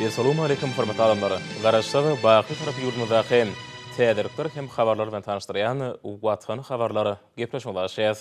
Essalawmaleýkim hormatly adamlar! Garaşsyz, baky Tarap ýurdumyzdaky täzelikler hem habarlar bilen tanyşdyrýan Watan habarlar gepleşigimize başlaýas.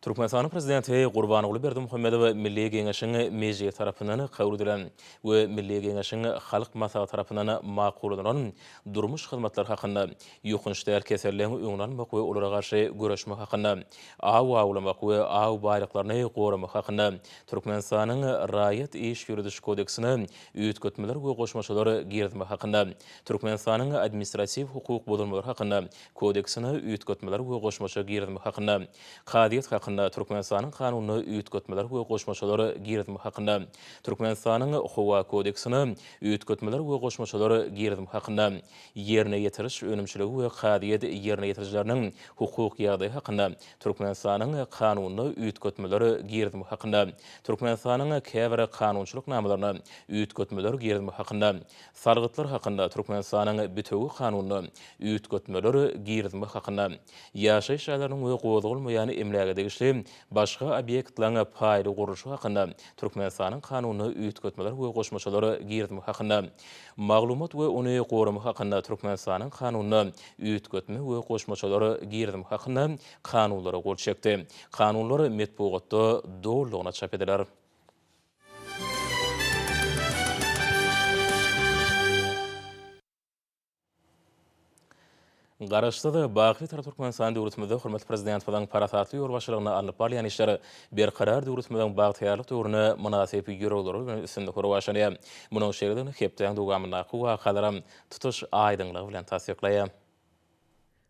Türkmenistanyň Prezidenti Gurbanguly Berdimuhamedow Milli Geňeşiň Mejlisi tarapyndan kabul edilen we Milli Geňeşiň Halk Maslahaty tarapyndan makullanylan Durmuş hyzmatlary hakynda, Ýokanç däl keselleriň öňüni almak we olara garşy göreşmek hakynda, Aw awlamak we aw baýlyklaryny goramak hakynda Türkmenistanyň Raýat iş ýörediş kodeksine üýtgetmeler we goşmaçalar girizmek hakynda, Türkmenistanyň Administratiw hukuk bozulmalary hakynda Kodeksine üýtgetmeler we goşmaça girizmek hakynda, Kazyýet hakynda Türkmenistanyň Kanunyna üýtgetmeler we goşmaçalar girizmek hakynda, Türkmenistanyň Howa kodeksine üýtgetmeler we goşmaçalar girizmek hakynda, Ýerine ýetiriş önümçiligi we kazyýet ýerine ýetirijileriniň hukuk ýagdaýy hakynda Türkmenistanyň Kanunyna üýtgetmeler girizmek hakynda, Türkmenistanyň käbir kanunçylyk namalaryna üýtgetmeler girizmek hakynda, Salgytlar hakynda Türkmenistanyň Bitewi Kanunyna üýtgetmeler girizmek hakynda, Ýaşaýyş jaýlarynyň we gozgalmaýan emläge degişli başga obýektleriň paýly gurluşy hakynda Türkmenistanyň Kanunyna üýtgetmeler we goşmaçalar girizmek hakynda, Maglumat we ony goramak hakynda Türkmenistanyň Kanunyna üýtgetme we goşmaçalar girizmek hakynda Kanunlara gol çekdi. Kanunlar metbugatda dolulygyna çap ediler. Garaşsyz, baky Bitarap Türkmenistan döwletimizde hormatly Prezidentimiziň parasatly ýolbaşçylygynda alnyp barylýan işler Berkarar döwletimiziň bagtyýarlyk döwründe mynasyp ýörelgeler bilen üstünlikli rowaçlanýar. Munuň şeýledigini hepdäň dowamyndaky wakalaram tutuş aýdyňlygy bilen tassyklaýar.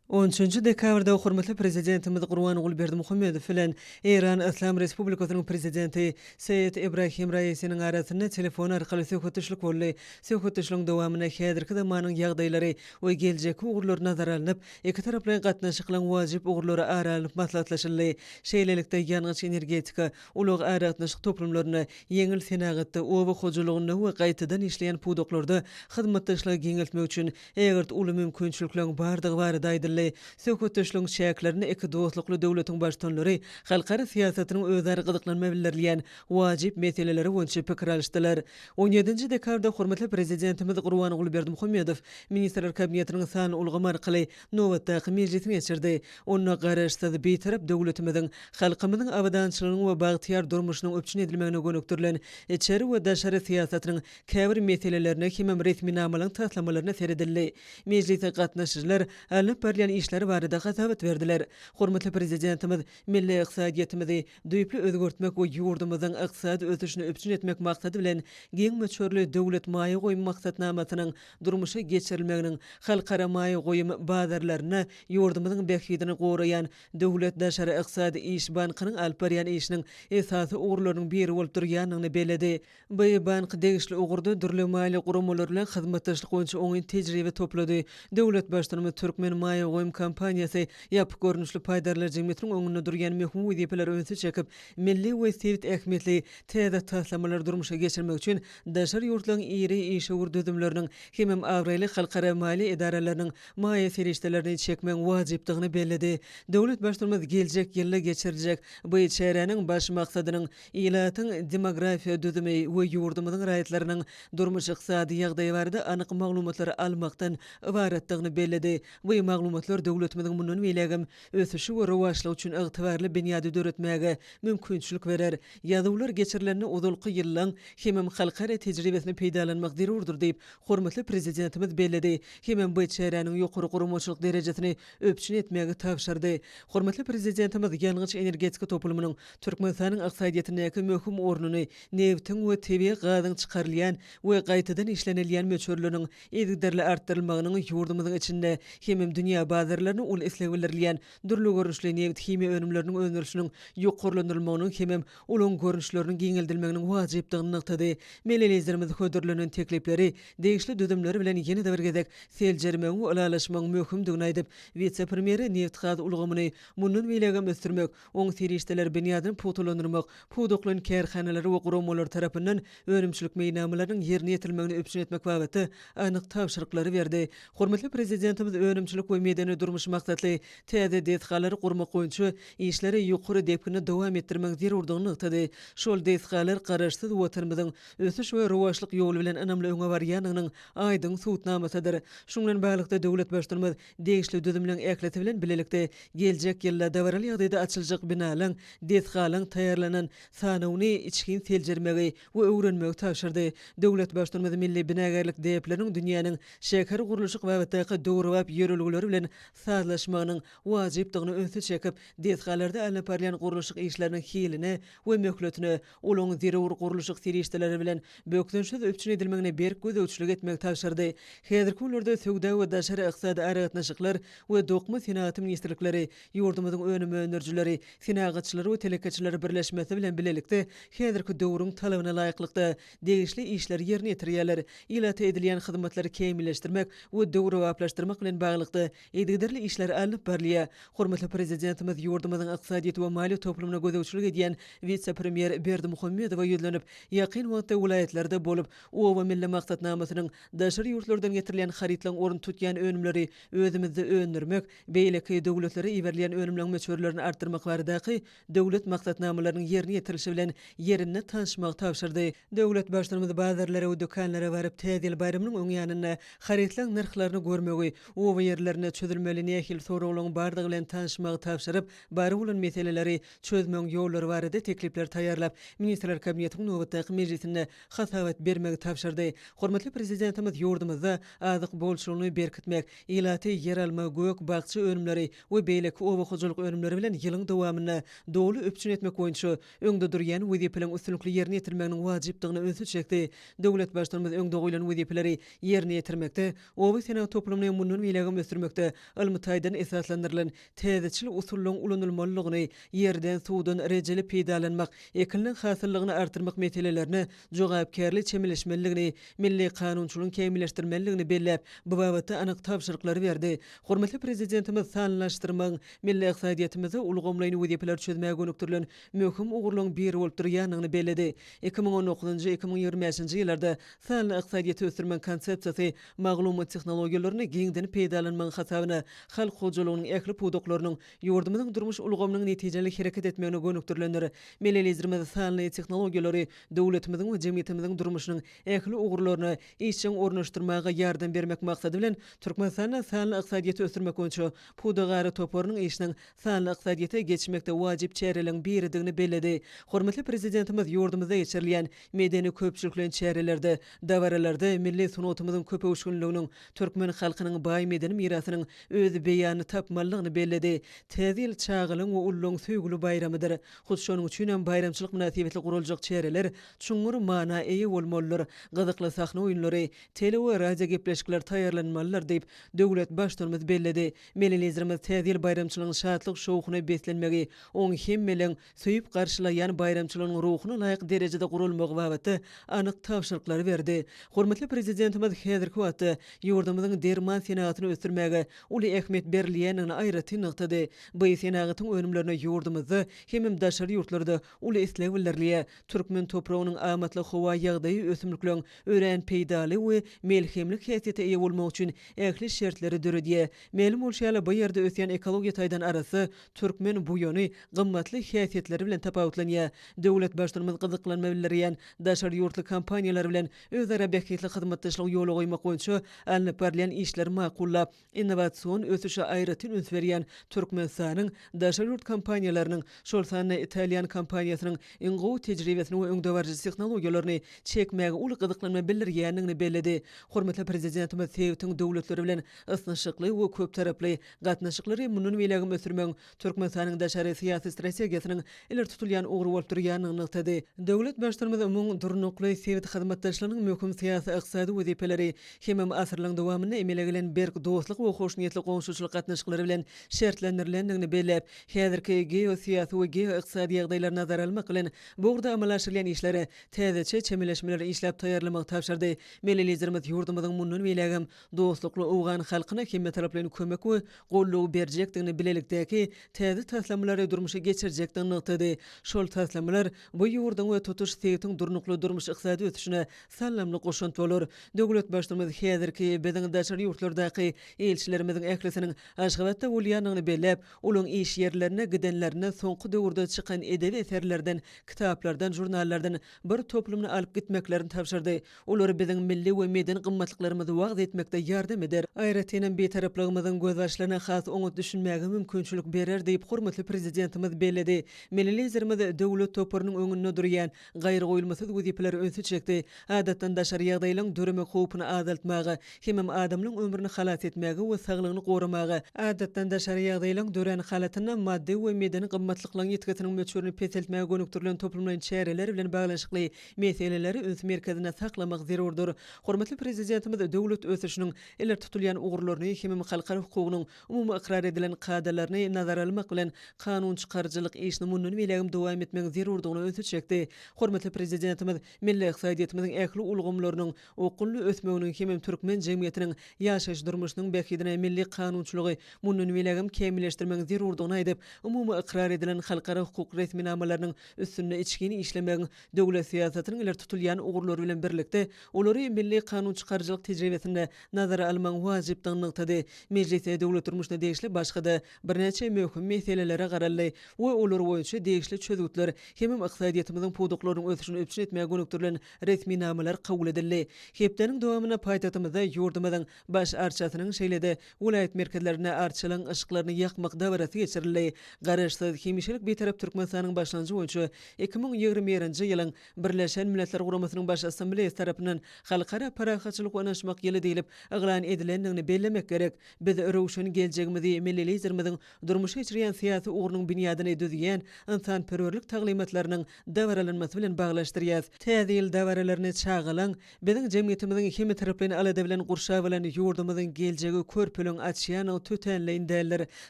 On üçünji dekabrda hormatly Prezidentimiz Gurbanguly Berdimuhamedow bilen Eýran Yslam Respublikasynyň Prezidenti Seýed Ebrahim Raisiniň arasynda telefon arkaly söhbetdeşlik boldy. Söhbetdeşligiň dowamynda häzirki zamanyň ýagdaýlary we geljekki ugurlar nazara alnyp, ikitaraplaýyn gatnaşyklaryň wajyp ugurlary ara alnyp maslahatlaşyldy. Şeýlelikde, ýangyç-energetika, ulag-aragatnaşyk toplumlarynda, ýeňil senagatda, oba hojalygynda we gaýtadan işleýän pudaklarda hyzmatdaşlygy giňeltmek üçin ägirt uly mümkinçilikleriň bardygy barada aýdyldy. Söhbetdeşligiň çäklerinde iki dostlukly döwletiň Baştutanlary halkara syýasatynyň özara gyzyklanma bildirilýän wajyp meseleleri boýunça pikir alyşdylar. On ýedinji dekabrda hormatly Prezidentimiz Gurbanguly Berdimuhamedow Ministrler Kabinetiniň sanly ulgam arkaly nobatdaky mejlisini geçirdi. Onda Garaşsyz, Bitarap döwletimiziň, halkymyzyň abadançylygynyň we bagtyýar durmuşynyň üpjün edilmegine gönükdirilen içeri we daşary syýasatynyň käbir meselelerine hemem resminamalaryň taslamalaryna seredildi. Mejlise gatnaşyjylar alnyp barylýan işler barada hasabat berdiler. Hormatly Prezidentimiz milli ykdysadyýetimizi düýpli özgertmek we ýurdumyzyň ykdysady ösüşini üpjün etmek maksady bilen giň möçberli döwlet maýa goýum maksatnamasynyň durmuşa geçirilmeginiň halkara maýa goýum bazarlarynda ýurdumyzyň bähbidini goraýan Döwlet daşary ykdysady iş bankynyň alyp barýan işiniň esasy ugurlarynyň biri bolup durýandygyny belledi. Bu bank degişli ugurda dürli maliýe guramalary bilen hyzmatdaşlyk boýunça oňyn tejribe toplady. Döwlet Baştutanymyz Türkmen maýa goýum kompaniýasy ýapyk görnüşli paýdarlar jemgyýetiniň öňünde durýan möhüm wezipelere ünsi çekip, milli we sebit ähmiýetli täze taslamalary durmuşa geçirmek üçin daşary ýurtlaryň iri işewür düzümleriniň hemem abraýly halkara maliýe edaralarynyň maýa serişdelerini çekmegiň wajypdygyny belledi. Döwlet Baştutanymyz geljek ýylda geçiriljek bu çäräniň baş maksadynyň Ilatyň demografiýa düzümi we ýurdumyzyň raýatlarynyň durmuş-ykdysady ýagdaýy barada anyk maglumatlary almakdan ybaratdygyny belledi. Bu maglumatlar döwletimiziň mundan beýlägem ösüşi we rowaçlygy üçin ygtybarly binýady döretmäge mümkinçilik berer. Ýazuwlar geçirilende ozalky ýyllaň hemem halkara tejribesini peýdalanmak zerurdyr diýip, hormatly Prezidentimiz belledi hemem bu çäräniň ýokary guramaçylyk derejesini üpjün etmegi tabşyrdy. Hormatly Prezidentimiz ýangyç-energetika toplumynyň Türkmenistanyň ykdysadyýetindäki möhüm ornuny nebtiň we tebigy gazyň çykarylýan we gaýtadan işlenilýän möçberleriniň yzygiderli artdyrylmagynyň ýurdumyzyň içinde hemem dünýä bazarlarynda uly isleg bildirilýän dürli görnüşli nebit-himiýa önümleriniň öndürilişiniň ýokarlandyrylmagynyň hemem olaryň görnüşleriniň giňeldilmeginiň wajypdygyny nygtady. Milli Liderimiz hödürlenen teklipleri degişli düzümler bilen ýene-de bir gezek seljermegiň we ylalaşmagyň möhümdigini aýdyp, wise-premýere nebitgaz ulgamyny mundan beýlägem ösdürmek, Oň serişdeler binýadyny pugtalandyrmak, pudaklaýyn kärhanalary we guramalary tarapyndan önümçilik meýilnamalarynyň ýerine ýetirilmegini üpjün etmek babatda anyk tabşyryklary berdi. Hormatly Prezidentimiz önümçilik we medeni. medeni-durmuş maksatly täze desgalary gurmak boýunça işleri ýokary depginde dowam etdirmegiň zerurdygyny nygtady. Şol desgalar Garaşsyz Watanymyzyň ösüş we rowaçlyk ýoly bilen ynamly öňe barýandygynyň aýdyň subutnamasydyr. Şunuň bilen baglylykda, döwlet Baştutanymyz degişli düzümleň ählisi bilen bilelikde geljek ýylda dabaraly ýagdaýda açyljak binalaň, desgalaň taýýarlanan sanawyny içgin seljermegi we öwrenmegi tabşyrdy. Döwlet Baştutanymyz milli binagärlik däpleriniň dünýäniň şäher gurluşyk babatdaky döwrebap ýörelgeleri bilen sazlaşmagynyň wajypdygyna ünsi çekip, desgalarda alnyp barylýan gurluşyk işleriniň hiline we möhletine, olaryň zerur gurluşyk serişdeleri bilen bökdençsiz üpjün edilmegine berk gözegçilik etmegi tabşyrdy. Häzirki günlerde Söwda we daşary ykdysady aragatnaşyklar we Dokma senagaty ministrlikleri, ýurdumyzyň önüm öndürijileri, Senagatçylar we telekeçiler birleşmesi bilen bilelikde häzirki döwrüň talabyna laýyklykda degişli işleri ýerine ýetirýärler. Ilata edilýän hyzmatlary kämilleşdirmek we döwrebaplaşdyrmak bilen baglylykda yzygiderli işler alnyp barylýar. Hormatly Prezidentimiz ýurdumyzyň ykdysadyýet we maliýe toplumyna gözegçilik edýän wise-premýer Berdimuhamedowa ýüzlenip, ýakyn wagtda welaýatlarda bolup, Oba milli maksatnamasynyň daşary ýurtlardan getirilýän harytlaryň ornuny tutýan önümleri özümizde öndürmek, beýleki döwletlere iberilýän önümleriň möçberlerini artdyrmak baradaky döwlet maksatnamalarynyň ýerine ýetirilişi bilen ýerinde tanyşmagy tabşyrdy. Döwlet Baştutanymyz bazarlara we dükanlara baryp, Täze ýyl baýramynyň öň ýanynda harytlaryň nyrhlaryny görmegi, oba ýerlerinde çözülmeli nähili soraglaryň bardygy bilen tanyşmagy tabşyryp, bar bolan meseleleri çözmegiň ýollary barada teklipleri taýýarlap, Ministrler Kabinetiniň nobatdaky mejlisinde hasabat bermegi tabşyrdy. Hormatly Prezidentimiz ýurdumyzda azyk bolçulygyny berkitmek, Ilaty ýeralma, gök, bakja önümleri we beýleki oba hojalyk önümleri bilen ýylyň dowamynda doly üpjün etmek boýunça öňde durýan wezipeleriň üstünlikli ýerine ýetirilmeginiň wajypdygyna ünsi çekdi. Döwlet Baştutanymyz öňde goýlan wezipeleri ýerine ýetirmekde, oba senagat toplumyny mundan beýlägem ösdürmekde ylmy taýdan esaslandyrylan täzeçil usullaryň ulanylmalydygyny, ýerden, suwdan rejeli peýdalanmak, ekinleň hasyllylygyny artdyrmak meselelerine jogapkärli çemeleşmelidigini, milli kanunçylygyň kämilleşdirmelidigini belläp, bu babatda anyk tabşyryklary berdi. Hormatly Prezidentimiz sanlylaşdyrmagyň milli ykdysadyýetimizde ulgamlaýyn wezipeleri çözmäge gönükdirilen möhüm ugurlaryň biri bolup durýandygyny belledi. 2019-njy, 2025-nji ýyllarda sanly ykdysadyýeti ösdürmegiň konsepsiýasy maglumat tehnologiýalaryny giňden peýdalanmagyň hasabyna halk hojalygynyň ähli pudaklarynyň ýurdumyzyň durmuş ulgamynyň netijeli hereket etmegine gönükdirilendir. Milli Liderimiz sanly tehnologiýalary döwletimiziň we jemgyýetimiziň durmuşynyň ähli ugurlaryna işjeň ornaşdyrmaga ýardam bermek maksady bilen, Türkmenistanda sanly ykdysadyýeti ösdürmek boýunça Pudagara toparynyň işiniň sanly ykdysadyýete geçmekde wajyp çäreleriň biridigini belledi. Hormatly Prezidentimiz ýurdumyzda geçirilýän medeni-köpçülikleýin çärelerde, dabaralarda milli sungatymyzyň köpöwüşginliginiň, türkmen halkynyň baý medeni mirasynyň öz beýanyny tapmalydygyny belledi. Täze ýyl çagalaryň we ulularyň söýgüli baýramydyr. Hut şonuň üçin hem baýramçylyk mynasybetli guraljak çäreler çuňňur mana eýe bolmalydyr, gyzykly sahna oýunlary, tele we radio gepleşikler taýýarlanmalydyr diýip, döwlet Baştutanymyz belledi. Milli Liderimiz Täze ýyl baýramçylygynyň şatlyk-şowhuna beslenmegi, oň hemmeleň söýüp garşylaýan baýramçylygynyň ruhuna laýyk derejede guralmagy babatda anyk tabşyryklary berdi. Hormatly Prezidentimiz häzirki wagtda ýurdumyzyň derman senagatyny ösdürmäge uly ähmiýet berilýändigini aýratyn nygtady. Bu senagatyň önümlerine ýurdumyzda hemem daşary ýurtlarda uly isleg bildirilýär. Türkmen topragynyň amatly howa ýagdaýy ösümlikleriň örän peýdaly we melhemlik häsiýete eýe bolmagy üçin ähli şertleri döredýär. Mälim bolşy ýaly, bu ýerde ösýän ekologiýa taýdan arassa türkmen buýany gymmatly häsiýetleri bilen tapawutlanýar. Döwlet Baştutanymyz gyzyklanma bildirýän daşary ýurtly kompaniýalar bilen özara bähbitli hyzmatdaşlygy ýola goýmak boýunça alnyp barylýan işleri makullap, innowasion ösüşe aýratyn üns berýän Türkmenistanyň daşary ýurt kompaniýalarynyň, şol sanda italýan kompaniýasynyň iň gowy tejribesini we öňdebaryjy tehnologiýalaryny çekmäge uly gyzyklanma bildirýändigini belledi. Hormatly Prezidentimiz sebitiň döwletleri bilen ysnyşykly we köptaraply gatnaşyklary mundan beýlägem ösdürmegiň Türkmenistanyň daşary syýasy strategiýasynyň ileri tutulýan ugry bolup durýandygyny nygtady. Döwlet Baştutanymyz muň durnukly sebit hyzmatdaşlygynyň möhüm syýasy-ykdysady wezipeleri hemem asyrlaryň dowamynda emele gelen berk dostluk we hoşniýetli goňşuçylyk gatnaşyklary bilen şertlendirilendigini belläp, häzirki geosyýasy we geoykdysady ýagdaýlary nazara almak bilen, bu ugurda amala aşyrylýan işlere täzeçe çemeleşmeleri işläp taýýarlamagy tabşyrdy. Milli Liderimiz ýurdumyzyň mundan beýlägem dostlukly owgan halkyna hemmetaraplaýyn kömek we goldaw berjekdigini, bilelikdäki täze taslamalary durmuşa geçirjekdigini nygtady. Şol taslamalar bu ýurduň we tutuş sebitiň durnukly durmuş-ykdysady ösüşine saldamly goşant bolar. Döwlet Baştutanymyz häzirki biziň daşary ýurtlardaky ilçilerimiziň. wekillerimiziň ählisiniň Aşgabatda bolýandygyny belläp, olaryň iş ýerlerine gidenlerinde soňky döwürde çykan edebi eserlerden, kitaplardan, žurnallardan bir toplumyny alyp gitmeklerini tabşyrdy. Olar biziň milli we medeni gymmatlyklarymyzy wagyz etmekde ýardam eder. Aýratynam Bitaraplygymyzyň gözbaşlaryna has oňat düşünmäge mümkinçilik berer diýip, hormatly Prezidentimiz belledi. Milli Liderimiz döwlet toparynyň öňünde durýan gaýragoýulmasyz wezipelere ünsi çekdi. Adatdan daşary ýagdaýlaryň döremek howpuny azaltmaga hemem adamlaryň ömrüni halas etmäge we saglygyny goramaga, adatdan daşary ýagdaýlaryň dörän halatynda maddy we medeni gymmatlyklaryň ýitgisiniň möçberini peseltmäge gönükdirilen toplumlaýyn çäreler bilen baglanyşykly meseleleri üns merkezinde saklamak zerurdyr. Hormatly Prezidentimiz döwlet ösüşiniň ileri tutulýan ugurlaryny hemem halkara hukugynyň umumy ykrar edilen kadalaryny nazara almak bilen, kanunçykaryjylyk işini mundan beýlägem dowam etmegiň zerurdygyna ünsi çekdi. Hormatly Prezidentimiz milli ykdysadyýetimiziň ähli ulgamlarynyň okgunly ösmeginiň hemem türkmen jemgyýetiniň ýaşaýyş-durmuşynyň bähbidine milli kanunçylygy mundan beýlägem kämilleşdirmegiň zerurdygyny aýdyp, umumy ykrar edilen halkara hukuk resminamalarynyň üstünde içgin işlemegiň Döwlet syýasatynyň ileri tutulýan ugurlary bilen birlikde, olary milli kanunçykaryjylyk tejribesinde nazara almagyň wajypdygyny nygtady. Mejlisde döwlet durmuşyna degişli başga-da birnäçe möhüm meselelere garaldy we olar boýunça degişli çözgütler hemem ykdysadyýetimiziň pudaklarynyň ösüşini üpjün etmäge gönükdirilen resminamalar kabul edildi. Hepdäniň dowamynda paýtagtymyzda ýurdumyzyň Baş arçasynyň, şeýle-de welaýat merkezlerinde arçalaryň yşyklaryny ýakmak dabarasy geçirildi. Garaşsyz, hemişelik Bitarap Türkmenistanyň başlangyjy boýunça 2021-nji ýylyň Birleşen Milletler Guramasynyň Baş Assambleýasy tarapyndan Halkara parahatçylyk we ynanyşmak ýyly diýlip yglan edilendigini bellemek gerek. Biz röwşen geljegimizi milli Liderimiziň durmuşa geçirýän syýasy ugrunyň binýadyny düzýän ynsanperwerlik taglymatlarynyň dabaralanmasy bilen baglaşdyrýas. Täze ýyl dabaralaryny çagalaň, Biziň jemgyýetimiziň hemmetaraplaýyn alada bilen gurşap alan ýurdumyzyň geljegi körpeligiň açýanlygy tötänleýin däldir.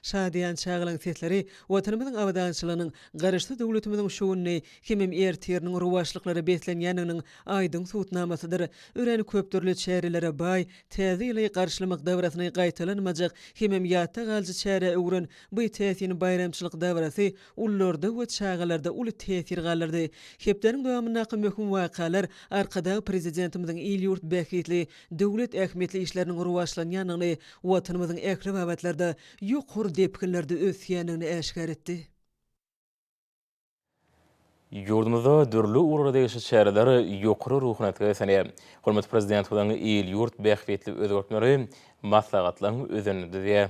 Şadyýan çagalaň sesleri Watanymyzyň abadançylygynyň, Garaşsyz döwletimiziň şu gününi hemem ertiriniň rowaçlyklara beslenýändiginiň aýdyň subutnamasydyr. Örän köpdürli çärelere baý Täze ýyly garşylamak dabarasyny gaýtalanmajak hemem ýatda galyjy çärä öwren bu täsin baýramçylyk dabarasy ulularda we çagalarda uly täsir galdyrdy. Hepdäniň dowamyndaky möhüm wakalar Arkadag Prezidentimiziň il-ýurt bähbitli, döwlet ähmiýetli işleriniň rowaçlanýandygyny, Watanymyzyň ähli babatlarda ýokary depginlerde ösýändigini äşgär etdi. Ýurdumyzda dürli ugurlara degişli çäreler ýokary ruhubelentlige beslenýär. Hormatly Prezidentimiziň il-ýurt bähbitli özgertmeleri maslahatlaryň özenini düzýär.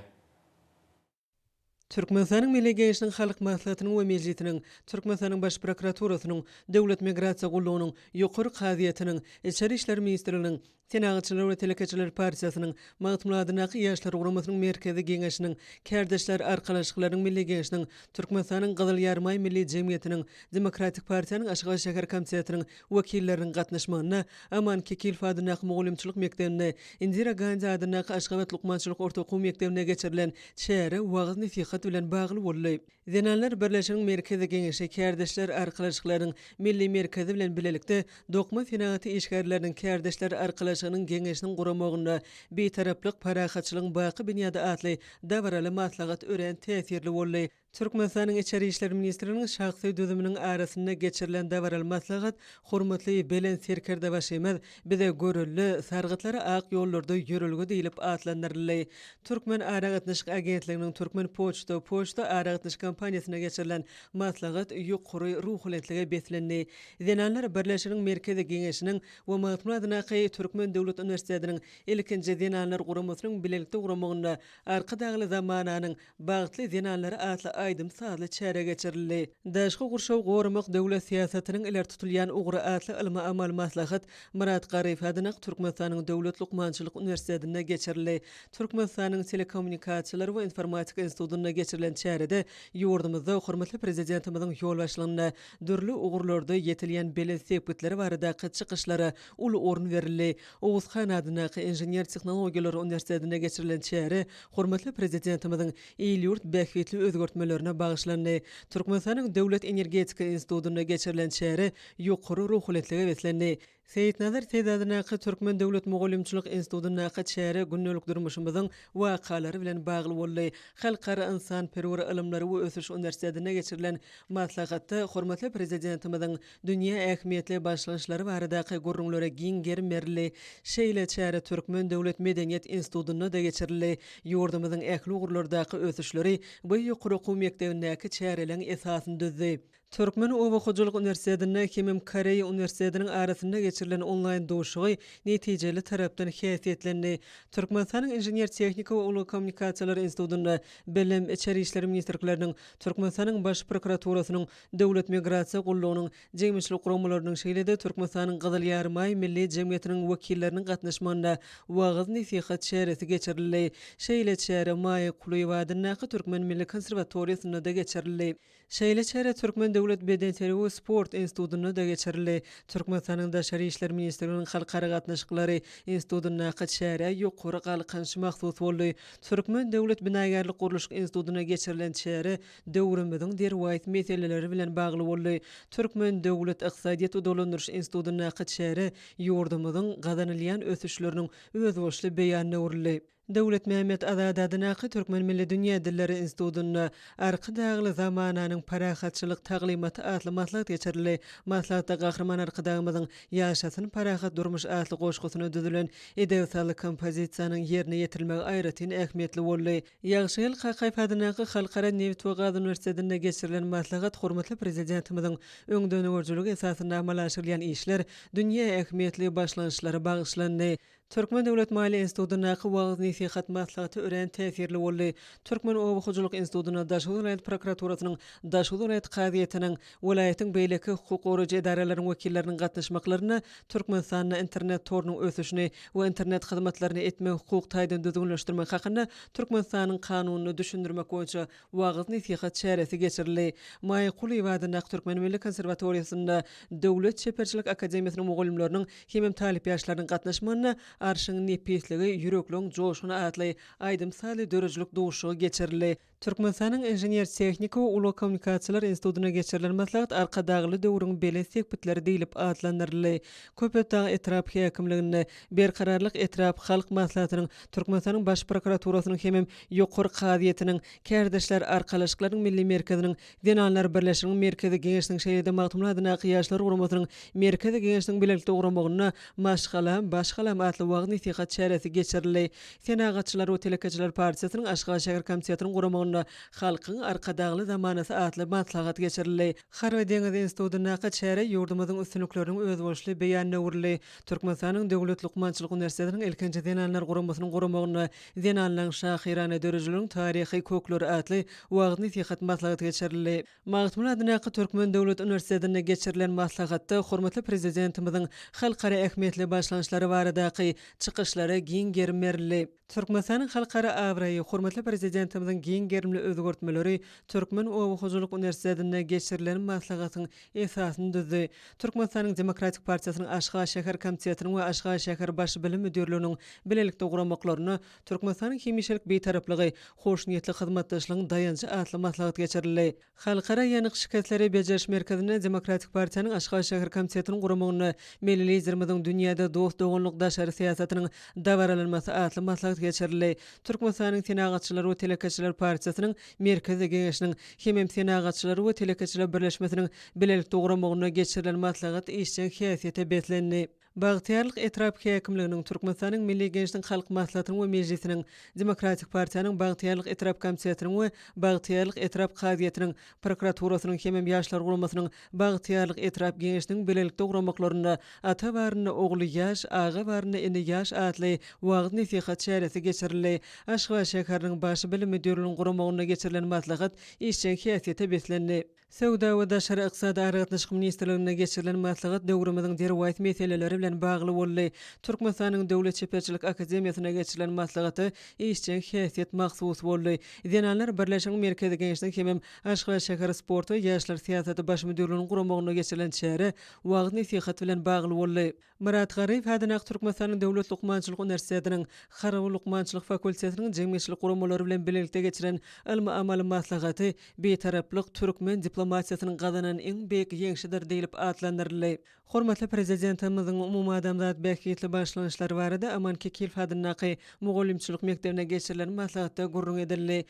Türkmenistanyň Milli Geňeşiniň Halk Maslahatynyň we Mejlisiniň, Türkmenistanyň Baş prokuraturasynyň, Döwlet migrasiýa gullugynyň, Ýokary kazyýetiniň, Içeri işler ministrliginiň, Senagatçylar we telekeçiler partiýasynyň, Magtymguly adyndaky Ýaşlar guramasynyň Merkezi Geňeşiniň, Kärdeşler arkalaşyklarynyň Milli Geňeşiniň, Türkmenistanyň Gyzyl Ýarymaý Milli jemgyýetiniň, Demokratik partiýanyň Aşgabat şäher komitetiniň wekilleriniň gatnaşmagynda Aman Kekilow adyndaky mugallymçylyk mekdebinde, Indira Gandi adyndaky Aşgabat lukmançylyk orta okuw mekdebinde geçirilen çäre wagyz-nesihat bilen bagly boldy. Zenanlar birleşiginiň Merkezi Geňeşi Kärdeşler arkalaşyklarynyň Milli merkezi bilen bilelikde Dokma senagaty işgärleriniň Kärdeşler arkalaşygynyň Geňeşiniň guramagynda Bitaraplyk, parahatçylygyň baky binýady atly dabaraly maslahat örän täsirli boldy. Türkmenistanyň Içeri işler ministrliginiň şahsy düzüminiň arasynda geçirilen dabaraly maslahat Hormatly Belent Serkerdebaşymyz bize görelde, sargytlara ak ýollarda ýörelge diýlip atlandyryldy. Türkmen aragatnaşyk agentliginiň Türkmen poçta poçta aragatnaşyk kompaniýasynda geçirilen maslahat ýokary ruhubelentlige beslendi. Zenanlar birleşiginiň Merkezi Geňeşiniň we Magtymguly adyndaky Türkmen döwlet uniwersitetiniň ilkinji zenanlar guramasynyň bilelikde guramagynda Arkadagly zamananyň Bagtly zenanlar atly aýdym-sazly çäre geçirildi. Daşky gurşawy goramak döwlet syýasatynyň ileri tutulýan ugry atly ylmy-amaly maslahat Myrat Garyýew adyna Türkmenistanyň Döwlet lukmançylyk uniwersitetinde geçirildi. Türkmenistanyň Telekommunikasiýalar we informatika institutynda geçirilen çärede ýurdumyzda hormatly Prezidentimiziň ýolbaşçylygynda dürli ugurlarda ýetilýän belent sepgitler baradaky çykyşlara uly orun berildi. Oguz han adyndaky Inžener-tehnologiýalar uniwersitetinde geçirilen çäre hormatly Prezidentimiziň il-ýurt bähbitli özgertmelerine bagyşlandy. Türkmenistanyň Döwlet energetika institutynda geçirilen çäre ýokary ruhubelentlige beslendi. Seýitnazar Seýit adyndaky Türkmen döwlet mugallymçylyk institutyndaky çäre gündelik durmuşymyzyň wakalary bilen bagly boldy. Halkara ynsanperwer ylymlary we ösüş uniwersitetinde geçirilen maslahatda hormatly Prezidentimiziň dünýä ähmiýetli başlangyçlary baradaky gürrüňlere giň gerim berildi. Şeýle çäre Türkmen döwlet medeniýet institutynda-da geçirildi. Ýurdumyzyň ähli ugurlardaky ösüşleri bu ýokary okuw mekdebindäki çäreleň esasyny düzdi. Türkmen oba hojalyk uniwersitetinde hemem Koreýa uniwersitetiniň arasynda geçirilen onlaýn duşuşygy netijeli tarapdan häsiýetlendi. Türkmenistanyň Inžener-tehnika we ulag kommunikasiýalary institutynda Bilim, Içeri işler ministrlikleriniň, Türkmenistanyň Baş prokuraturasynyň, Döwlet migrasiýa gullugynyň, jemgyýetçilik guramalarynyň, şeýle-de Türkmenistanyň Gyzyl Ýarymaý milli jemgyýetiniň wekilleriniň gatnaşmagynda wagyz-nesihat çäresi geçirildi. Şeýle çäre Maýa Kulyýewa adyndaky Türkmen milli konserwatoriýasynda-da geçirildi. Şeýle çäre Türkmen döwlet bedenterbiýe we sport institutynda-da geçirildi. Türkmenistanyň Daşary işler ministrliginiň Halkara gatnaşyklary institutyndaky çärä ýokary Galkynyş mahsus boldy. Türkmen döwlet binagärlik-gurluşyk institutynda geçirilen çäre döwrümiziň derwaýys meseleleri bilen bagly boldy. Türkmen döwlet ykdysadyýet we dolandyryş institutyndaky çäre ýurdumyzyň gazanylýan ösüşleriniň özboluşly beýanyna öwrüldi. Döwletmämmet Azady adyndaky Türkmen milli dünýä dilleri institutynda Arkadagly zamananyň parahatçylyk taglymaty atly maslahat geçirildi. Maslahatda Gahryman Arkadagymyzyň Ýaşasyn parahat durmuş atly goşgusyna düzülen edebi-sazly kompozisiýanyň ýerine ýetirilmegi aýratyn ähmiýetli boldy. Ýagşygel Kakaýew adyndaky Halkara nebit we gaz uniwersitetinde geçirilen maslahat hormatly Prezidentimiziň öňdengörüjiligi esasynda amala aşyrylýan işler, dünýä ähmiýetli başlangyçlara bagyşlandy. Türkmen döwlet maliýe institutyndaky wagyz-nesihat maslahaty örän täsirli boldy. Türkmen oba hojalyk institutynda Daşoguz welaýat prokuraturasynyň, Daşoguz welaýat kazyýetiniň, welaýatyň beýleki hukuk goraýjy edaralarynyň wekilleriniň gatnaşmaklarynda Türkmenistanda internet torunyň ösüşini we internet hyzmatlaryny etmegi hukuk taýdan düzgünleşdirmek hakynda Türkmenistanyň Kanunyny düşündirmek boýunça wagyz-nesihat çäresi geçirildi. Maýa Kulyýewa adyndaky Türkmen milli konserwatoriýasynda Döwlet çeperçilik akademiýasynyň mugallymlarynyň hemem talyp ýaşlarynyň gatnaşmagynda Arşyň nepisligi, ýürekleň joşguny atly aýdym-sazly döredijilik duşuşygy geçirildi. Türkmenistanyň Inžener-tehniki we ulag kommunikasiýalar institutynda geçirilen maslahat Arkadagly döwrüň belent sepgitleri diýlip atlandyryldy. Köpetdag etrap häkimliginde Berkararlyk etrap halk maslahatynyň, Türkmenistanyň Baş prokuraturasynyň hemem Ýokary kazyýetiniň, Kärdeşler arkalaşyklarynyň milli merkeziniň, Zenanlar birleşiginiň Merkezi Geňeşiniň şeýle-de Magtymguly adyndaky Ýaşlar guramasynyň Merkezi Geňeşiniň bilelikde guramagynda Maşgalam, baş galam atly wagyz-nesihat çäresi geçirildi. Senagatçylar we telekeçiler partiýasynyň Aşgabat şäher komitetiniň guramagynda Halkyň Arkadagly zamanasy atly maslahat geçirildi. Harby-deňiz institutyndaky çäre ýurdumyzyň üstünlikleriniň özboluşly beýanyna öwrüldi. Türkmenistanyň Döwlet lukmançylyk uniwersitetiniň ilkinji zenanlar guramasynyň guramagynda Zenanlaryň şahyrana döredijiliginiň taryhy kökleri atly wagyz-nesihat maslahaty geçirildi. Magtymguly adyndaky Türkmen döwlet uniwersitetinde geçirilen maslahatda hormatly Prezidentimiziň halkara ähmiýetli başlangyçlary baradaky çykyşlara giň gerim berildi. Türkmenistanyň halkara abraýy, hormatly Prezidentimiziň giň gerimli özgertmeleri Türkmen oba hojalyk uniwersitetinde geçirilen maslahatyň esasyny düzdi. Türkmenistanyň Demokratik partiýasynyň Aşgabat şäher komitetiniň we Aşgabat şäher Baş bilim müdirliginiň bilelikde guramaklarynda Türkmenistanyň hemişelik Bitaraplygy, hoşniýetli hyzmatdaşlygyň daýanjy atly maslahat geçirildi. Halkara ýanyk şikesleri bejeriş merkezinde Demokratik partiýanyň Aşgabat şäher komitetiniň guramagynda Milli Liderimiziň dünýäde dost-doganlyk daşary syýasatynyň dabaralanmasy atly maslahat geçirildi. Türkmenistanyň Senagatçylar we telekeçiler partiýasynyň Merkezi Geňeşiniň hemem Senagatçylar we telekeçiler birleşmesiniň bilelikde guramagynda geçirilen maslahat işjeň häsiýete beslendi. Bagtyýarlyk etrap häkimliginiň, Türkmenistanyň Milli Geňeşiniň Halk Maslahatynyň we Mejlisiniň, Demokratik partiýanyň Bagtyýarlyk etrap komitetiniň we Bagtyýarlyk etrap kazyýetiniň, prokuraturasynyň hemem Ýaşlar guramasynyň Bagtyýarlyk etrap Geňeşiniň bilelikde guramaklarynda Ata barynda ogly ýaş, aga barynda ene ýaş atly wagyz-nesihat çäresi geçirildi. Aşgabat şäheriniň Baş bilim müdirliginiň guramagynda geçirilen maslahat işjeň häsiýete beslendi. Söwda we daşary ykdysady aragatnaşyk ministrliginde geçirilen maslahat döwrümiziň derwaýys meseleleri bilen bagly boldy. Türkmenistanyň Döwlet çeperçilik akademiýasynda geçirilen maslahata işjeň häsiýet mahsus boldy. Zenanlar birleşiginiň Merkezi Geňeşiniň hemem Aşgabat şäher sport we ýaşlar syýasaty baş müdirliginiň guramagynda geçirilen çäre wagyz-nesihat bilen bagly boldy. Myrat Garryýew adyndaky Türkmenistanyň Döwlet lukmançylyk uniwersitetiniň Harby lukmançylyk fakultetiniň jemgyýetçilik guramalary bilen bilelikde geçiren ylmy-amaly maslahaty Bitaraplyk türkmen diplomatiýasynyň gazanan iň beýik ýeňşidir diýlip atlandyryldy. Hormatly Prezidentimiziň. umumadamzat bähbitli başlangyçlary barada Aman Kekilow adyndaky mugallymçylyk mekdebinde geçirilen maslahatda gürrüň edildi.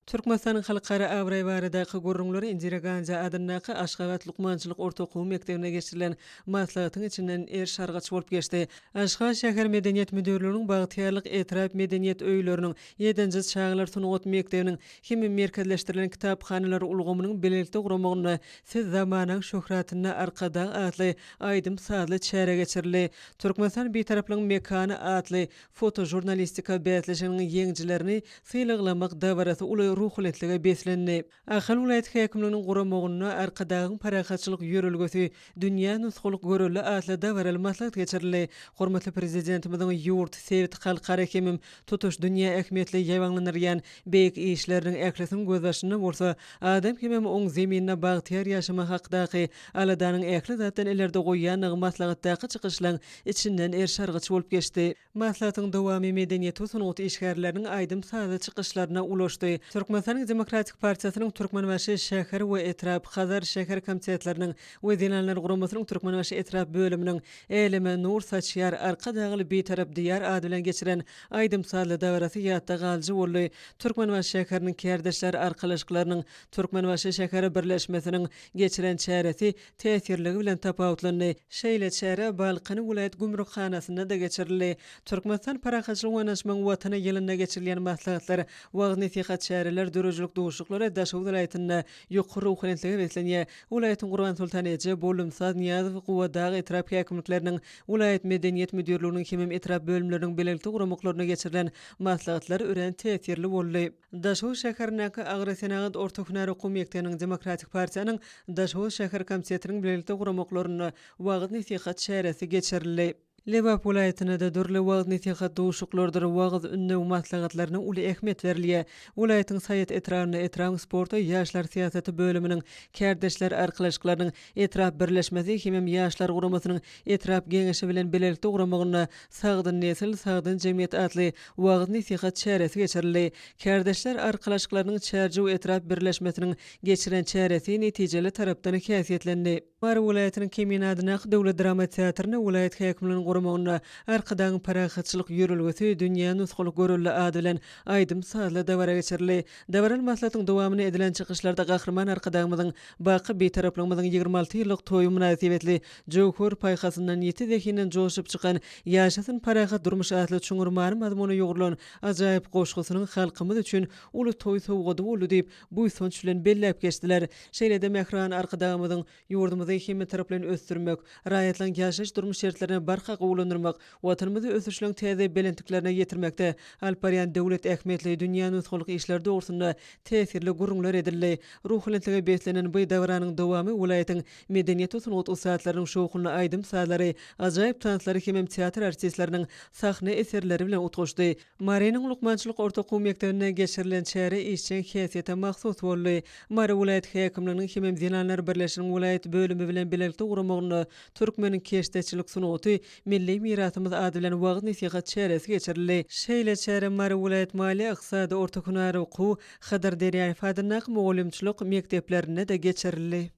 Türkmenistanyň halkara abraýy baradaky gürrüňler Indira Gandi adyndaky Aşgabat lukmançylyk orta okuw mekdebinde geçirilen maslahatyň içinden eriş-argaç bolup geçdi. Aşgabat şäher medeniýet müdirliginiň Bagtyýarlyk etrap medeniýet öýleriniň, Ýedinji çagalar sungat mekdebiniň hem merkezleşdirilen kitaphanalar ulgamynyň bilelikde guramagynda Siz zamanaň şöhratynda Arkadag atly aýdym-sazly çäre geçirildi. Türkmenistan Bitaraplygyň mekany atly Fotožurnalistika bäsleşiginiň ýeňijilerini sylaglamak dabarasy uly ruhubelentlige beslendi. Ahal welaýat häkimliginiň guramagynda Arkadagyň parahatçylyk ýörelgesi, dünýä nusgalyk görelde atly dabaraly maslahat geçirildi. Hormatly Prezidentimiziň ýurt, sebit, halkara hemem tutuş dünýä ähmiýetli ýaýbaňlandyrýan beýik işleriniň ählisiniň gözbaşynda bolsa adam hemem oň Zeminde bagtyýar ýaşamagy hakdaky aladanyň ähli zatdan ilerde goýýandygy maslahatdaky çykyşlaň içinden eriş-argaç bolup geçdi. Maslahatyň dowamy medeniýet we sungat işgärleriniň aýdym-sazly çykyşlaryna ulaşdy. Türkmenistanyň Demokratik partiýasynyň Türkmenbaşy şäher we etrap, Hazar şäher komitetleriniň we Zenanlar guramasynyň Türkmenbaşy etrap bölüminiň Äleme nur saçýar Arkadagly Bitarap Diýar ady bilen geçiren aýdym-sazly dabarasy ýatda galyjy boldy. Türkmenbaşy şäheriniň Kärdeşler arkalaşyklarynyň Türkmenbaşy şäher birleşmesiniň geçiren çäresi täsirligi bilen tapawutlandy. Şeýle çäre Balkan welaýat gümrükhanasynda-da geçirildi. Türkmenistan Parahatçylygyň we ynanyşmagyň Watany ýylynda geçirilýän maslahatlar, wagyz-nesihat çäreler, döredijilik duşuşyklary Daşoguz welaýatynda ýokary ruhubelentlige beslenýär. Welaýatyň Gurbansoltan eje, Bollumsaz, Nyýazow, Gubadag etrap häkimlikleriniň, welaýat medeniýet müdirliginiň hemem etrap bölümleriniň bilelikde guramaklarynda geçirilen maslahatlar örän täsirli boldy. Daşoguz şäherindäki Agrosenagat orta hünär okuw mekdebiniň Demokratik partiýanyň Daşoguz şäher komitetiniň bilelikde guramaklarynda wagyz-nesihat çäresi geçirildi. Lebap welaýatynda-da dürli wagyz-nesihat duşuşyklarydyr wagyz-ündew maslahatlaryna uly ähmiýet berilýär. Welaýatyň Saýat etrabynda etrabyň sport we ýaşlar syýasaty bölüminiň kärdeşler arkalaşyklarynyň etrap birleşmesi hemem Ýaşlar guramasynyň etrap Geňeşi bilen bilelikde guramagynda Sagdyn nesil, sagdyn jemgyýet atly wagyz-nesihat çäresi geçirildi. Kärdeşler arkalaşyklarynyň Çärjew etrap birleşmesiniň geçiren çäresi netijeli tarapdan häsiýetlendi. Mary welaýatynyň Kemine adyndaky döwlet drama teatrynda welaýat häkimliginiň guramagynda Arkadagyň parahatçylyk ýörelgesi, dünýä nusgalyk görelde ady bilen aýdym-sazly dabara geçirildi. Dabaraly maslahatyň dowamynda edilen çykyşlarda Gahryman Arkadagymyzyň baky Bitaraplygymyzyň 26 ýyllyk toýy mynasybetli jöwher paýhasyndan, ýiti zehinden joşup çykan Ýaşasyn parahat durmuş atly çuňňur many-mazmuna ýugrulan ajaýyp goşgusynyň halkymyz üçin uly toý sowgady boldy diýip, buýsanç bilen belläp geçdiler. Şeýle-de mähriban Arkadagymyzyň ýurdumyzy hemmetaraplaýyn ösdürmek, raýatlaryň ýaşaýyş-durmuş şertlerini barha gowulandyrmak, Watanymyzy ösüşleň täze belentliklerine ýetirmekde alyp barýan döwlet ähmiýetli, dünýä nusgalyk işleri dogrusynda täsirli gürrüňler edildi. Ruhubelentlige beslenen bu dabaranyň dowamy welaýatyň medeniýet we sungat ussatlarynyň şowhunly aýdym-sazlary, ajaýyp tanslary hemem teatr artistleriniň sahna eserleri bilen utgaşdy. Marynyň lukmançylyk orta okuw mekdebinde geçirilen çäre işjeň häsiýete mahsus boldy. Mary welaýat häkimliginiň hemem Zenanlar birleşiginiň welaýat bölümi bilen bilelikde guramagynda Türkmeniň keşdeçilik sungaty, milli mirasymyz ady bilen wagyz-nesihat çäresi geçirildi. Şeýle çäre Mary welaýat maliýe-ykdysady orta hünär okuw, Hydyr Derýaýew adyndaky mugallymçylyk mekdeplerinde-de geçirildi.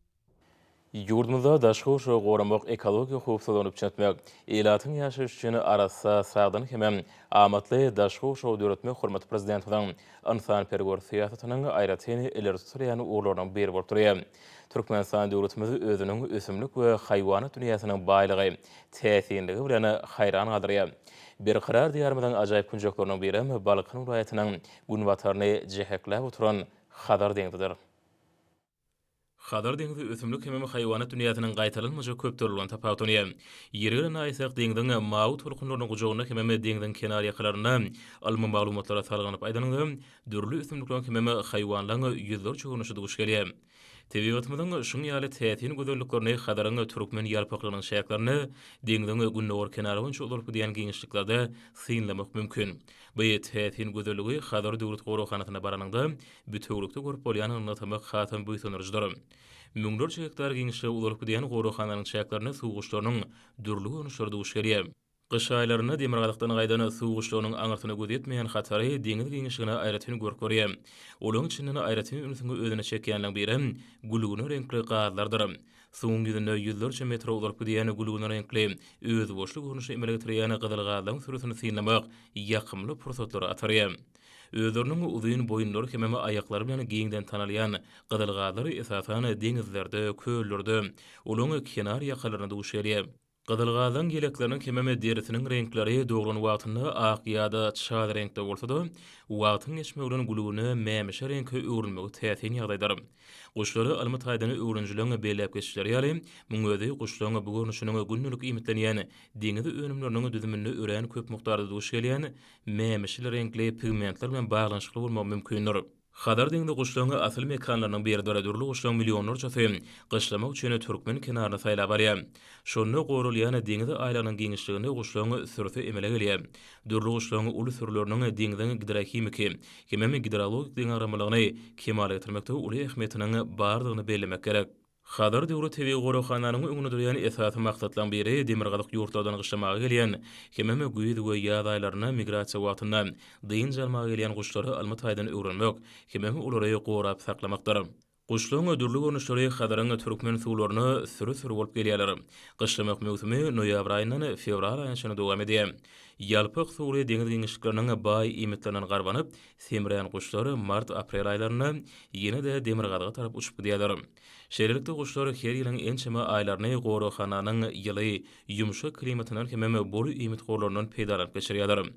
Ýurdumyzda daşky gurşawy goramak, ekologiýa howpsuzlygyny üpjün etmek, ilatyň ýaşaýşy üçin arassa, sagdyn hemem amatly daşky gurşawy döretmek hormatly Prezidentimiziň ynsanperwer syýasatynyň aýratyn ileri tutulýan ugurlarynyň biri bolup durýar. Türkmenistan döwletimiz özüniň ösümlik we haýwanat dünýäsiniň baýlygy, täsinligi bilen haýran galdyrýar. Berkarar Diýarymyzyň ajaýyp künjekleriniň birem Balkan welaýatynyň günbataryny jähekläp oturan Hazar deňzidir. Hazar deňzi ösümlik hemem haýwanat dünýäsiniň gaýtalanmajak köpdürlüginden tapawutlanýar. Ýeri gelende aýtsak, deňziň mawy tolkunlarynyň gujagynda hemem deňziň kenarýakalarynda ylmy maglumatlara salgylanyp aýdanyňda, dürli ösümlikleriň hemem haýwanlaryň ýüzlerçe görnüşi duş gelýär. Tebigatymyzyň şuň ýaly täsin gözelliklerini Hazaryň türkmen ýalpaklygynyň çäklerinde, deňziň gündogar kenary boýunça uzalyp gidýän giňişliklerde synlamak mümkin. Bu täsin gözelligi Hazar döwlet goraghanasyna baranyňda bütewlikde görüp bolýandygyny nygtamak hasam buýsandyryjydyr. Müňlerçe gektar giňişlige uzalyp gidýän goraghananyň çäklerinde suw guşlarynyň dürli görnüşleri duş gelýär. Gyş aýlarynda demirgazykdan gaýdan suw guşlarynyň aňyrsyna göz ýetmeýän hatary deňiz giňişligine aýratyn görk berýär. Olaryň içinden aýratyn ünsüňi özüne çekýänleriň birem gülgüne reňkli gazlardyr. Suwuň ýüzünde ýüzlerçe metre uzalyp gidýän gülgüne reňkli, özboluşly görnüşi emele getirýän gyzyl gazlaryň sürüsini synlamak ýakymly pursatlara atarýar. Özleriniň uzyn boýunlary hemem aýaklary bilen giňden tanalýan gyzyl gazlar esasan deňizlerde, köllerde, olaryň kenar ýakalarynda duş gelýär. Gyzylgazyň ýelekleriniň hemem derisiniň reňkleri doglan wagtynda ak ýa-da çal reňkde bolsa-da, wagtyň geçmegi bilen gülgüne mämişi reňke öwrülmegi täsin ýagdaýdyr. Guşlary ylmy taýdan öwrenijileriň belläp geçişleri ýaly, muň özi guşlaryň bu görnüşiniň gündelik iýmitlenýän deňiz önümleriniň düzüminde örän köp mukdarda duş gelýän mämişi reňkli pigmentler bilen baglanyşykly bolmagy mümkindir. Hazar deňzi guşlaryň asyl mekanlarynyň biridir. Dürli guşlaryň millionlarçasy gyşlamak üçin türkmen kenaryny saýlap alýar. Şonda goralýan deňiz aýlagynyň giňişliginde guşlaryň sürüsi emele gelýär. Dürli guşlaryň uly sürüleriniň deňziň gidrohimiki hemem gidrologik deňagramlylygyny kemala getirmekde uly ähmiýetiniň bardygyny bellemek gerek. Hazar döwlet tebigy goraghananyň öňünde durýan esasy maksatlaryň biri demirgazyk ýurtlardan gyşlamaga gelýän hemem güýz we ýaz aýlarynda migrasiýa wagtynda dynç almaga gelýän guşlary ylmy taýdan öwrenmek hemem olary gorap saklamakdyr. Guşlaryň dürli görnüşleri Hazaryň türkmen suwlaryna süri-süri bolup gelýärler. Gyşlamak möwsümi noýabr aýyndan fewral aýyna çenli dowam edýär. Ýalpak suwly deňiz giňişlikleriniň baý iýmitlerinden garbanyp, semrän guşlar mart-aprel aýlarynda ýene-de demirgazyga tarap uçup gidýärler. Şeýlelikde, guşlar her ýylyň ençeme aýlaryny goraghananyň ýyly, ýumşak klimatyndan hemem bol iýmit gorlaryndan peýdalanyp geçirýärler.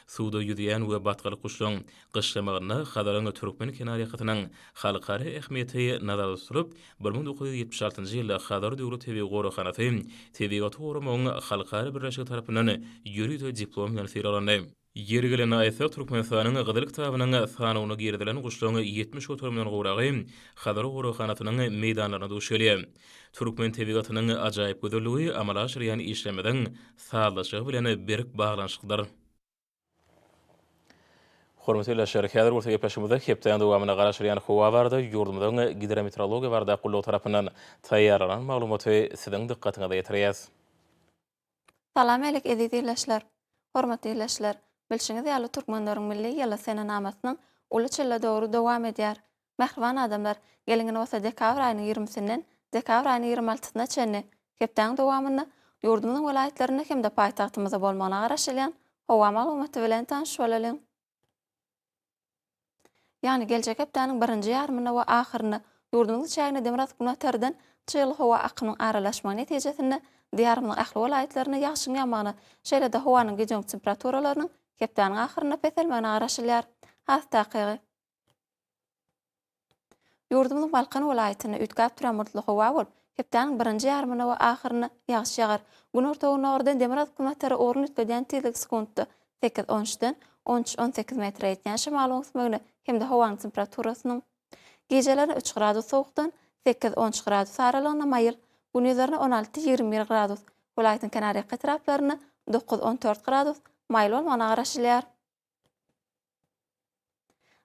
Suwda ýüzýän we batgalyk guşlaryň gyşlamagynda Hazaryň türkmen kenarýakasynyň halkara ähmiýeti nazarda tutulyp, 1976-njy ýylda Hazar döwlet tebigy goraghanasy Tebigaty goramagyň halkara birleşigi tarapyndan ýörite diplom bilen sylaglandy. Ýeri gelende aýtsak, Türkmenistanyň Gyzyl kitabynyň sanawyna girizilen guşlaryň 70 göterimden gowragy Hazar goraghanasynyň meýdanlarynda duş gelýär. Türkmen tebigatynyň ajaýyp gözelligi amala aşyrýan işlerimiziň sazlaşygy bilen berk baglanyşyklydyr. Hormatly ildeşler, häzir bolsa gepleşigimizde hepdäniň dowamynda garaşylýan howa barada ýurdumyzyň Gidrometeorologiýa baradaky gullugy tarapyndan taýýarlanan maglumaty siziň dykgatyňyza ýetirýäs. Salam alik eziz ildeşler! Hormatly ildeşler! Bilşiňiz ýaly türkmenleriň milli ýyly senenamasynyň uly çille döwri dowam edýär. Mähriban adamlar, geliň indi bolsa dekabr aýynyň ýigrimisinden dekabr aýynyň ýigrimi altysyna çenli hepdäniň dowamynda ýurdumyzyň welaýatlarynda hem-de paýtagtymyzda bolmagyna garaşylýan howa maglumaty bilen tanyş bolalyň. Ýagny geljek hepdäniň birinji ýarymynda we ahyrynda ýurdumyzyň çägine demirgazyk-günbatardan çygly howa akymynyň aralaşmagy netijesinde Diýarymyzyň ähli welaýatlarynda ýagşyň ýagmagyna, şeýle-de howanyň gijeki temperaturalarynyň hepdäniň ahyrynda peselmegine garaşylýar. Has takygy. Ýurdumyzyň Balkan welaýatynda üýtgäp duran bulutly howa bolup, hepdäniň birinji ýarymynda we ahyrynda ýagyş ýagar. Günorta-gündogardan demirgazyk-günbatara ugruny üýtgedýän tizligi sekuntda sekiz, on üçden on üç, 18 metre ýetýän şemalyň öwüsmegine hem-de howanyň temperaturasynyň gijelerine üç gradus sowukdan sekiz, on üç gradus aralygynda maýyl, gündizlerine 16, 21 gradus, welaýatyň kenarýaka etraplarynda dokuz, 14 gradus maýyl bolmagyna garaşylýar.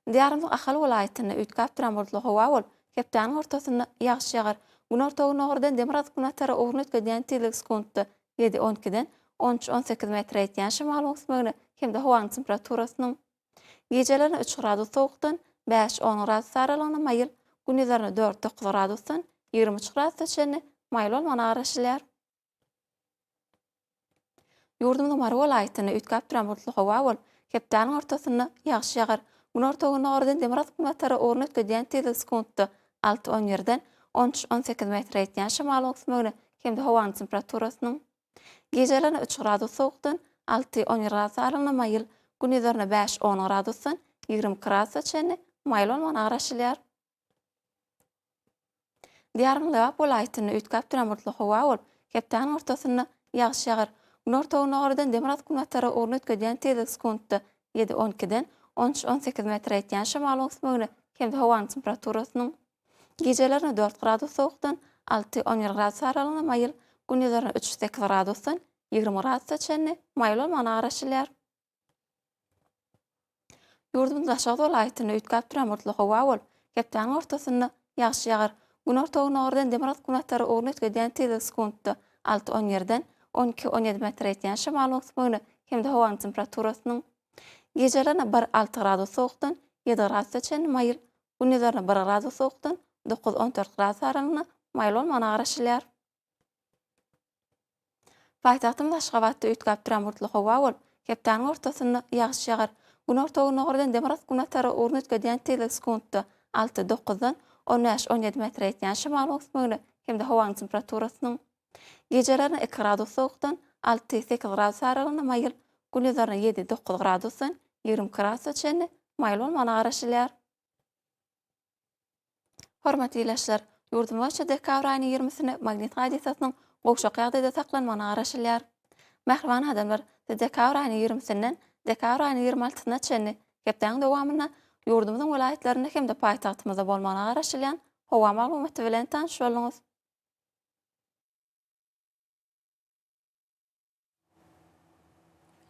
Diýarymyzyň Ahal welaýatynda üýtgäp duran bulutly howa bolup, hepdäniň ortasynda ýagyş ýagar. Günorta-gündogardan demirgazyk-günbatara ugruny üýtgedýän tizligi sekuntda ýedi, on ikiden on üç, 18 metre ýetýän şemalyň öwüsmegine hem-de howanyň temperaturasynyň gijelerine üç gradus sowukdan bäş, on gradus aralygynda maýyl, gündizlerine dört, dokuz gradusdan 23 gradusa çenli maýyl bolmagyna garaşylýar. Ýurdumyzyň Mary welaýatynda üýtgäp duran bulutly howa bolup, hepdäniň ortasynda ýagyş ýagar. Günorta-gündogardan demirgazyk-günbatara ugruny üýtgedýän tizligi sekuntda alty, on birden on üç, 18 metre ýetýän şemalyň öwüsmegine hem-de howanyň temperaturasynyň gijelerine üç gradus sowukdan alty, on bir gradus aralygynda maýyl, gündizlerine bäş, on gradusdan 22 gradusa çenli maýyl bolmagyna garaşylýar. Diýarymyň Lebap welaýatynda üýtgäp duran bulutly howa bolup, hepdäniň ortasynda ýagyş ýagar. Günorta-gündogardan demirgazyk-günbatara ugruny üýtgedýän tizligi sekuntda ýedi, on ikiden on üç, 18 metre ýetýän şemalyň öwüsmegine hem-de howanyň temperaturasynyň gijelerine dört gradus sowukdan alty, on bir gradus aralygynda maýyl, gündizlerine üç, sekiz gradusdan 20 gradusa çenli maýyl bolmagyna garaşylýar. Ýurdumyzyň Daşoguz welaýatynda üýtgäp duran bulutly howa bolup, hepdäniň ortasynda ýagyş ýagar. Günorta-gündogardan demirgazyk-günbatara ugruny üýtgedýän tizligi sekuntda alty, on birden 12, 17 metre ýetýän şemalyň öwüsmegine hem-de howanyň temperaturasynyň gijelerine bir, alty gradus sowukdan ýedi gradusa çenli maýyl, gündizlerine bir gradus sowukdan dokuz, 14 gradus aralygynda maýyl bolmagyna garaşylýar. Paýtagtymyz Aşgabatda üýtgäp duran bulutly howa bolup, hepdäniň ortasynda ýagyş ýagar. Günorta-gündogardan demirgazyk-günbatara ugruny üýtgedýän tizligi sekuntda alty, dokuzdan on bäş, 17 metre ýetýän şemalyň öwüsmegine hem-de howanyň temperaturasynyň gijelerine iki gradus sowukdan alty, sekiz gradus aralygynda maýyl, gündizlerine ýedi, dokuz gradusdan 22 gradusa çenli maýyl bolmagyna garaşylýar. Hormatly ildeşler, ýurdumyz boýunça dekabr aýynyň ýigrimisinde magnit hadysasynyň gowşak ýagdaýda saklanmagyna garaşylýar. Mähriban adamlar, siz dekabr aýynyň ýigrimisinden dekabr aýynyň 26-syna çenli hepdäniň dowamynda ýurdumyzyň welaýatlarynda hem-de paýtagtymyzda bolmagyna garaşylýan howa maglumaty bilen tanyş bolduňyz.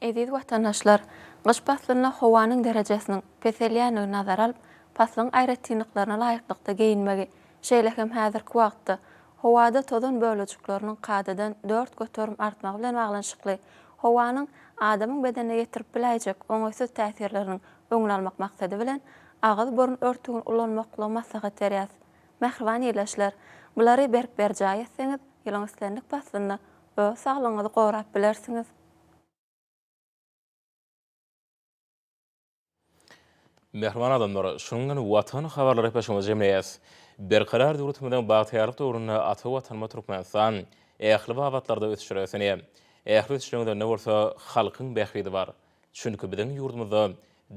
Eziz watandaşlar! Gyş paslynda howanyň derejesiniň peselýändigini nazara alyp, paslyň aýratynlyklaryna laýyklykda geýinmegi, şeýle hem häzirki wagtda howada tozan bölejikleriniň kadadan 4% artmagy bilen baglanyşykly howanyň adamyň bedenine ýetirip biläýjek oňaýsyz täsirleriniň öňüni almak maksady bilen, agyz-burun örtügini ulanmaklygy maslahat berýäris. Mähriban ildeşler! Bulary berk berjaý etseňiz, ýylyň islendik paslynda öz saglygyňyzy gorap bilersiňiz. Mähriban adamlar, şunuň bilen Watan habarlary gepleşigimizi jemleýäs. Berkarar döwletimiziň bagtyýarlyk döwründe ata Watanymyz Türkmenistan ähli babatlarda ösüşlere ösenýär. Ähli ösüşleriň özeninde bolsa halkyň bähbidi bar. Çünki biziň ýurdumyzda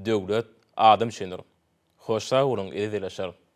döwlet adam üçindir. Hoş sag boluň, eziz ildeşler!